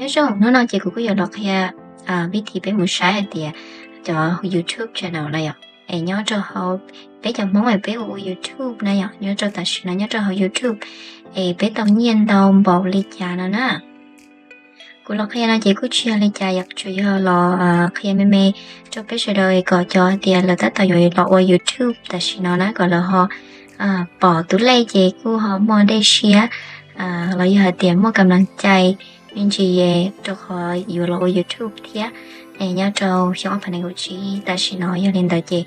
Nyob zoo, hnub no ces kuv kuj yuav los qhia vib thi peb mus saib hais tias cov YouTube channel na yom, es nyob rau hauv peb cov Hmoob es peb ua ua YouTube na yom, nyob rau tam sim no nyob rau hauv YouTube es peb tau nyiaj ntau npaum li cas no na. Kuv los qhia no ces kuj tsis yog li cas yom, tsuas yog los qhia me me rau peb sawv daws es kom cov hais tias lawv tab tom yuav los ua YouTube tam sim no na kom lawv ho pom tus lej ces kuj ho muaj dej siab los yog hais tias muaj kam laj cai me ntsis rau qhov yuav los ua YouTube thiab. Nyob rau xyoo ob phav nees nkaum tsib tam sim no yog li ntawd ces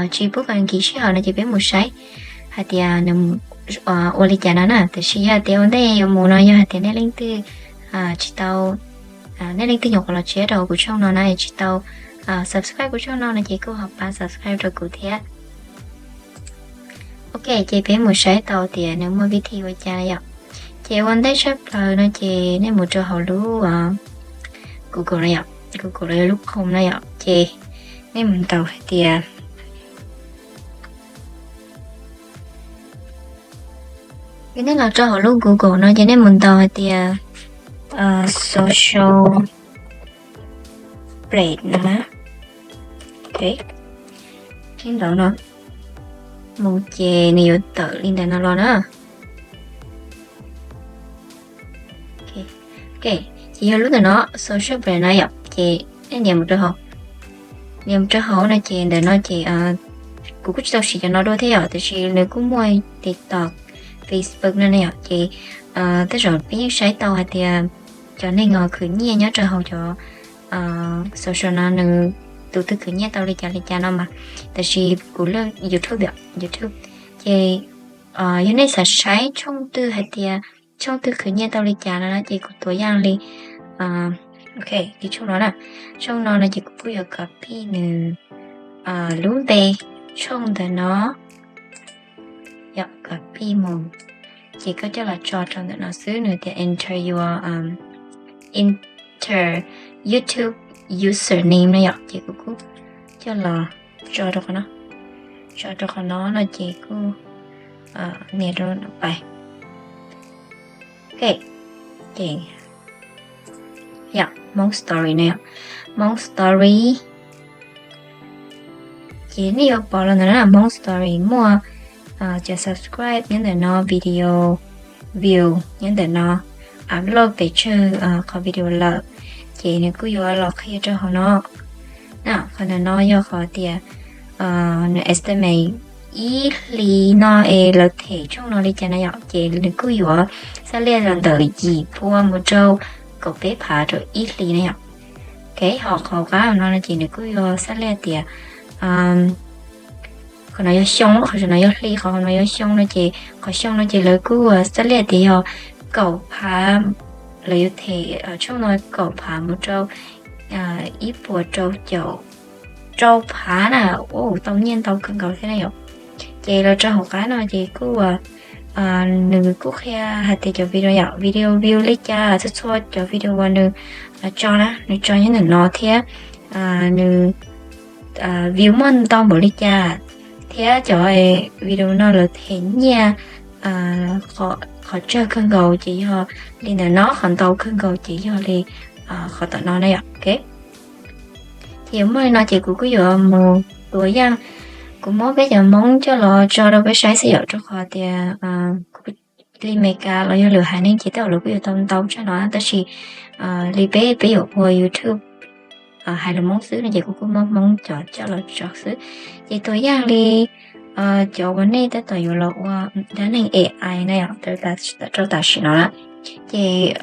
tsis pub kom nkim sij hawm no ces peb mus saib hais tias nws ua li cas no na. Tiam sis yog hais tias ua ntej yuav mus no yog hais tias nej leej twg tsis tau, nej leej twg nyuam qhuav los txog rau kuv channel no na es tsis tau subscribe kuv channel no no ces kuj ho pab subscribe rau kuv thiab. Ok, ces peb mus saib tau tias nws muaj vib thi ua cas yom. Ces ua ntej tshaj plaws no ces nej mus rau hauv lub Google no yom, Google los yog lub Chrome no yom, ces nej mus ntaus hais tias, yog nej los rau hauv lub Google no ces nej mus ntaus hais tias social blade no na. Ntaus no mus ces nws yuav tawm li ntawm no los na. Ces yog lub ntawm no social blade no yom, ces nej nias mus rau hauv, nias mus rau hauv no ces ntawm no ces kuv kuj tsis tau siv cov no dua thiab yom, tiam sis nws kuj muaj TikTok, Facebook no ne yom, ces tej zaum peb yeej saib tau hais tias cov neeg uas khwv nyiaj nyob rau hauv cov social no nws tus twg khwv nyiaj tau li cas li cas no mas. Tiam sis kuv lub YouTube yom, YouTube, ces yog nej xav saib tshooj twg hais tias tshooj twg khwv nyiaj tau li cas no na ces kuv tuav yaj li, ok, li tshooj no na, tshooj no no ces kuv kuj yuav copy nws lub npe tshooj ntawm no, yog copy mus, ces koj coj los tso rau ntawm no xwb, nws tias enter your, enter YouTube username no yom, ces kuv kuj coj los tso rau qhov no, tso rau qhov no no ces kuj nias rau no pais. Ok, ces yog Hmoob Story no yom, Hmoob Story, ces nej yuav pom los ntawm no Hmoob Story muaj cov subscribe nyob ntawm no, video view nyob ntawm no, upload pes tsawg qhov video lawm, ces nws kuj yuav los qhia rau hauv no. Qhov ntawm no yog qhov tias nws estimate ib hlis no es lawv them tshooj no li cas na yom, ces nws kuj yuav xab liaj los ntawm yim pua mus rau kaum peb phav rau ib hlis na yom. Ok, ho qhov qab no no ces nws kuj yuav xab liaj tias qhov no yog xyoo, qhov no yog hli, qhov no yog xyoo no ces qhov xyoo no ces lawv kuj xab liaj tias yog kaum phav, lawv yuav them tshooj no kaum phav mus rau ib puas rau caum rau phav na, ua tau nyiaj ntau kawg nkaus thiab na yom. Ces los rau hauv qab no ces kuj nws kuj qhia hais tias cov video yom, video view li cas, txhua txhua cov video uas nws tso na, nws tso nyob ntawm no thiab nws view muaj ntau npaum li cas, thiab cov video no lawv them nyiaj qhov tsawg kawg nkaus ces yog li ntawm no, qhov ntau kawg nkaus ces yog li qhov tom no na yom. Ok, ces yuav muaj li no ces kuv kuj yuav mus tuav yaj, kuv muab peb cov Hmoob coj los tso rau peb saib xwb yom, rau qhov tias kuv li Meskas los yog lwm haiv neeg ces tej zaum lawv kuj yuav tau ntau tshaj no, tab sis li peb, peb yuav ua YouTube hais lus Hmoob xwb no ces kuv kuj muab Hmoob cov coj los tso xwb. Ces tuav yaj li cov uas nej tab tom yuav los ua dab neeg A I na yom, rau tam sim no na. Ces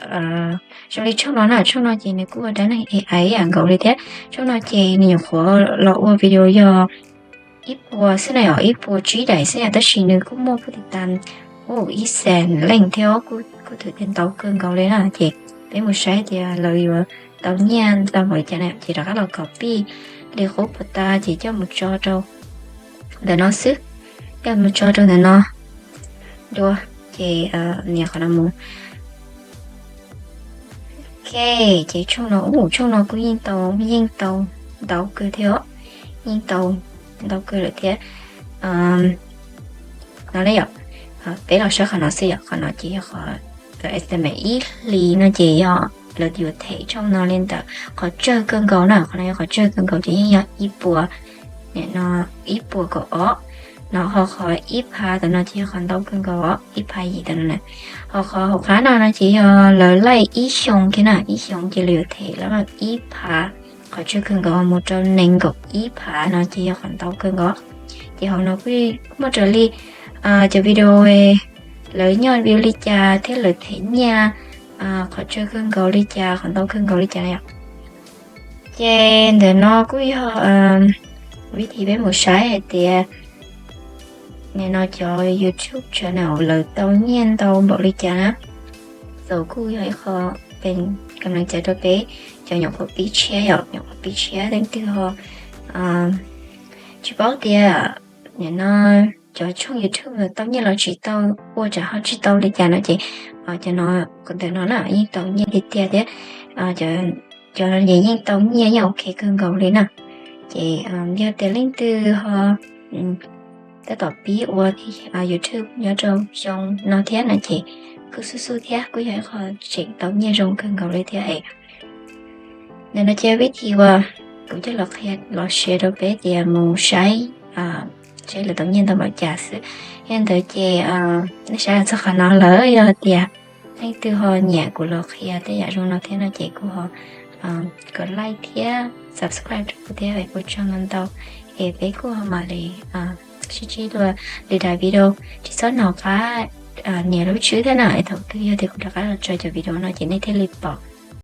zoo li tshooj no na, tshooj no ces nws kuj ua dab neeg A I ib yam nkaus li thiab. Tshooj no ces nws nyuam qhuav los ua video yog ib puas xwb na yom, ib puas tsib daim xwb na, tab sis nws kuj muaj phuj tim tas ib xees leej thiab, kuj thwm tias ntau kawg nkaus li na. Ces peb mus saib tias lawv yuav tau nyiaj tau npaum li cas na, ces rov qab los copy li qub puas tas ces coj mus tso rau ntawm no xwb, coj mus tso rau ntawm no dua, ces nias qhov no mus. Ok, ces tshooj no, ub, tshooj no kuj yeej tau, yeej tau ntau kawg thiab, yeej tau ntau kawg lawm thiab. No ne yom, peb los saib qhov no xwb yom, qhov no ces yog qhov estimate ib hlis no ces yog lawv yuav them tshooj no li ntawm qhov tsawg kawg nkaus na, qhov no yog qhov tsawg kawg nkaus ces yeej yog ib puas, nim no ib puas kaum ob no, ho qhov ib phav ntawm no ces yog qhov ntau kawg nkaus os, ib phav yim ntawm no na. Ho qhov hauv qab no no ces yog lawv laij ib xyoos kiag na, ib xyoos ces lawv yuav them lawm ib phav, qhov tsawg kawg nkaus mus rau nees nkaum ib phav no ces yog qhov ntau kawg nkaus. Ces hauv no kuj muaj raws li cov video lawv nyob view li cas thiab lawv them nyiaj qhov tsawg kawg nkaus li cas, qhov ntau kawg nkaus li cas yom. Ces ntawm no kuj yog vib thim peb mus saib hais tias nim no cov YouTube channel lawv tau nyiaj ntau npaum li cas na. Xaus kuj yog ib qho peem kam lees cai rau peb cov nyuam qhuav pib tshiab yom, nyuam qhuav pib tshiab leej twg ho tsis paub tias nim no cov tshooj YouTube tau nyiaj los tsis tau, ua tsam ho tsis tau li cas no ces cov no, ntawm no na yeej tau nyiaj tiag tiag thiab. Cov no ces yeej tau nyiaj, yeej ok kawg nkaus li na. Ces yog tias leej twg ho tab tom pib ua YouTube nyob rau xyoo no thiab no ces kuj xub xub thiab, kuj yog ib qho tseem tau nyiaj zoo kawg nkaus li thiab es. Ntawm no ces vib thim uas kuv coj los qhia los share rau peb tias mus saib, saib lawv tau nyiaj ntau npaum cas xwb. Yog ntawd ces nej saib txog qhov no lawm, yog tias leej twg ho nyiam kuv los qhia tej yam zoo no thiab no ces kuj ho kom like thiab subscribe rau kuv thiab, ua tsaug ntau ntau. Es peb kuj ho mam li sib ntsib dua lwm daim video, tsis txhob hnov qab nias lub tswb thiab na, es thaum twg yog tias kuv rov qab los tso cov video no ces nej thiaj li pom.